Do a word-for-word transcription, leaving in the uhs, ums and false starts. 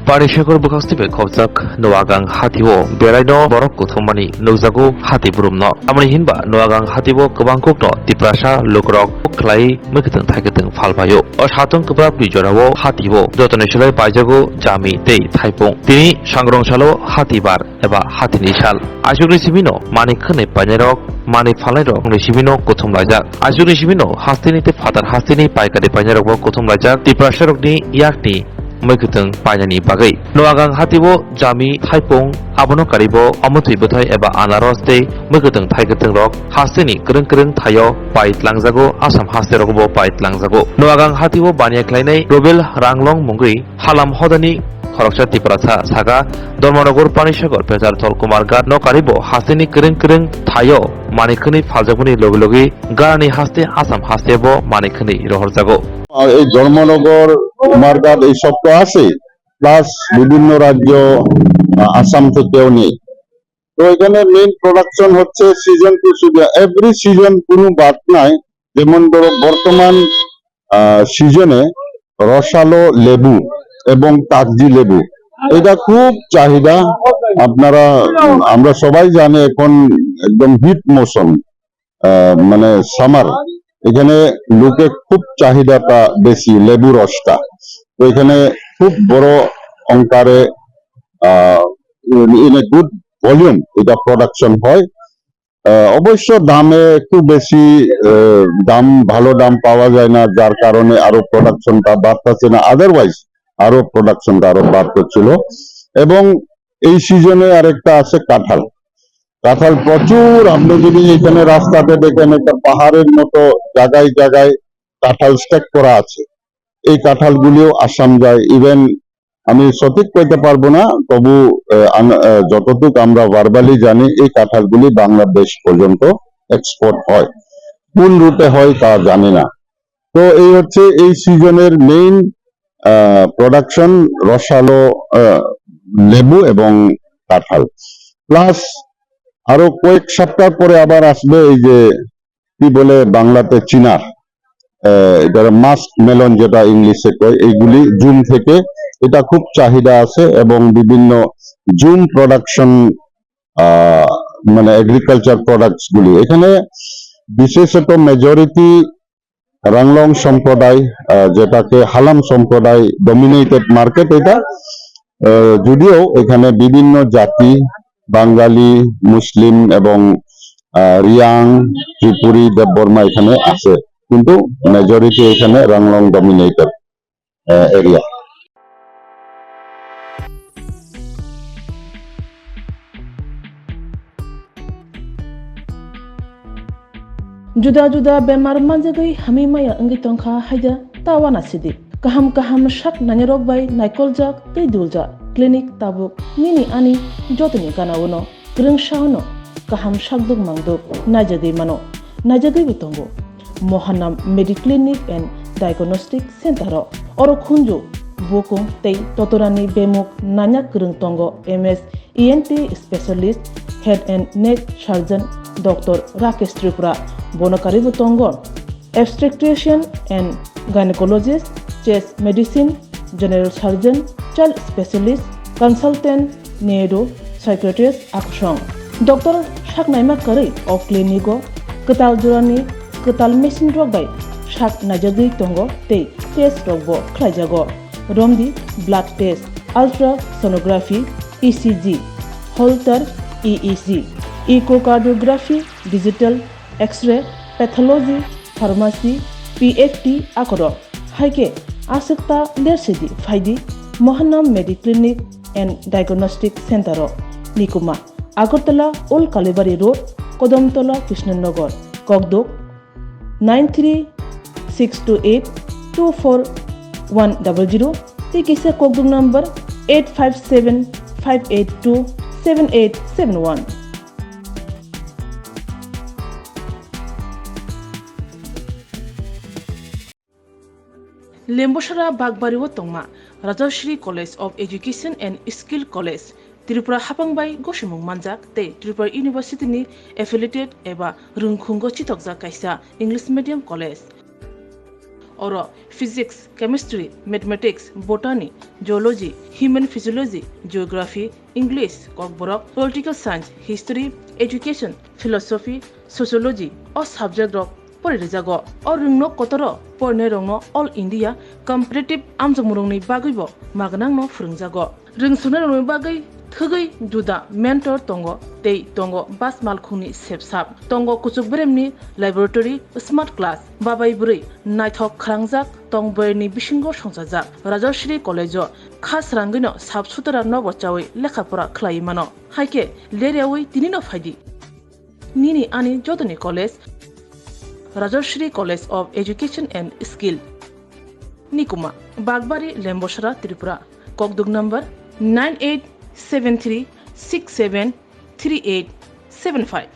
Panisagar bwkhak swibai khopjak Noagang hati o beraino borok kuthumani nukjago hati burumno. Tamoni hinba Noagang hati o kwbang kokno Tiprasa lukurok khlai mwkhwtwng thaikatwng phalpaio. O satung kwprapni jorao hati o jotoni slai paijago jami tei thaipung. Tini sangrong salo hati bar eba hatini sal. Aswkni simino manwi khwnwi painairok, manwi phalnairokni simino kuthum laijak. Aswkni simino hasteni tei phatar hasteni paikari painairokbo kuthum laijak. Tiprasarokni yakni mwkhwtwng painani bagwi. Noagang hati o jami, thaipung, abono karibo omotwi bwthai eba anaros tei mwkhwtwng thaikatwng rok hasteni kwrwng kwrwng thaio pai tlangjago, Assam haste rogobo pai tlangjago. Noagang hati o baniya khlainai Robel Ranglong mungwi Halam hodani khoroksa Tiprasa saka, Dharmanagar Panisagar Pecharthal Kumarghat no karibo hasteni kwrwng kwrwng thaio manwi khwnwi phaljakmani logi logi garani haste Assam haste bo manwi khwnwi rohorjago. আর এই ধর্মনগর, কুমারঘাট, এই সব তো আছে, প্লাস বিভিন্ন রাজ্য, আহ, আসাম থেকেও নেই। তো এখানে মেইন প্রোডাকশন হচ্ছে season to season, every season কোনো বাদ নাই। যেমন ধরো বর্তমান, আহ, সিজনে রসালো লেবু এবং কাগজি লেবু, এটা খুব চাহিদা। আপনারা, উম, আমরা সবাই জানি এখন একদম হিট মৌসুম, আহ, মানে সামার, এখানে লোকে খুব চাহিদাটা বেশি লেবু রসটা। তো এখানে খুব বড় অঙ্কারে, আহ, in a good volume এটা প্রোডাকশন হয়। আহ, অবশ্য দামে একটু বেশি, আহ, দাম, ভালো দাম পাওয়া যায় না, যার কারণে আরো প্রোডাকশনটা বাড়তেছে না, আদারওয়াইজ আরো প্রোডাকশনটা আরো বাড়তে ছিল। এবং এই সিজনে আরেকটা আছে কাঁঠাল। কাঁঠাল প্রচুর, আপনি যদি এখানে রাস্তাতে দেখেন, একটা পাহাড়ের মতো জায়গায় জায়গায় কাঁঠাল স্ট্যাক করা আছে। এই কাঁঠালগুলিও আসাম যায়। ইভেন আমি সঠিক কইতে পারবো না, তবু, আহ, আন-, আহ, যতটুকু আমরা ভার্বালি জানি, এই কাঁঠালগুলি বাংলাদেশ পর্যন্ত এক্সপোর্ট হয়। কোন রুটে হয় তা জানি না। তো এই হচ্ছে এই সিজনের মেইন, আহ, প্রোডাকশন রসালো, আহ, লেবু এবং কাঁঠাল। প্লাস আরো কয়েক সপ্তাহ পরে আবার আসবে এই যে কি বলে বাংলাতে চিনার, আহ, এটার মাস্ক মেলন যেটা ইংলিশে কয়, এইগুলি জুম থেকে, এটা খুব চাহিদা আছে এবং বিভিন্ন জুম প্রোডাকশন, আহ, মানে এগ্রিকালচার প্রোডাক্টস গুলি এখানে বিশেষত মেজরিটি রাংলং সম্প্রদায়, আহ, যেটাকে হালাম সম্প্রদায় ডমিনেটেড মার্কেট এটা। আহ, যদিও এখানে বিভিন্ন জাতি, বাঙালি, মুসলিম এবং, আহ, রিয়াং, ত্রিপুরী, দেববর্মা এখানে আছে, কিন্তু মেজরিটি এখানে রাংলং ডমিনেটেড, আহ, area. Juda juda bemar manjagwi hamwi maya wngwi tongkha haida ta uanasidi. Kaham kaham sak nainarok bai naikoljak tei duljak clinic tabuk nini ani jotoni gana-o no kwrwngsa-o no kaham sakduk mangduk naijagwi mano, naijagwibo tongo. Mohanam Mediclinic and Diagnostic Center-o oro khunju, bukung tei totorani bemuk naina kwrwng tongo M S E N T specialist, head and neck surgeon Doctor Rakesh Tripura, bono karibo tongo obstetrician and gynecologist, chest medicine, general surgeon, child specialist, consultant, neuro psychiatrist akusong. Doctor saknaima kwrwi o clinic-o kwtal jorani kwtal machine rok bai sak naijagwi tongo tei test rokbo khlaijago. Romdi blood test, ultrasonography, E C G, Holter E E G, echocardiography, digital X-ray, pathology, pharmacy, P F T akorok. Hai khe aswk ta lersidi phaidi Mohanam Mediclinic and Diagnostic Center-o, Nikuma, Agartala, Old Kalibari Road, Kodamtola, Krishnanagar, Kokduk, nine three six two eight two four one double zero, tei kisa kokduk number eight five seven five eight two seven eight seven one. Lembosara Bakbari o tongma Rajashri College of Education and Skill College, Tripura hapang bai gosimung manjak tei Tripura University ni affiliated eba rwngkhungo chitokjak kaisa English medium college. Oro physics, chemistry, mathematics, botany, zoology, human physiology, geography, English, kokborok, political science, history, education, philosophy, sociology o subject rok pori rijago. O rwngno kotoro porinai rokno All India competitive amjokmung rokni bagwibo magnangno phwrwngjago. Rwngsungnai rokni bagwi thwgwi juda mentor tongo tei tongo bas malkhungni sepsap. Tongo kuchuk beremni laboratory, smart class, babai bwrwi naithok khwrangjak tong bwrwini bisingo songchajak. Rajasri College o kha srangwino sap sutara nobo chawi lekha pora khlaiwi mano. Haikhe leryawi tinino phaidi. Nini ani jotoni college Rajasri College of Education and Skill. Nikuma, Bagbari, Lembosra, Tripura. Kokduk number nine eight seven three six seven three eight seven five.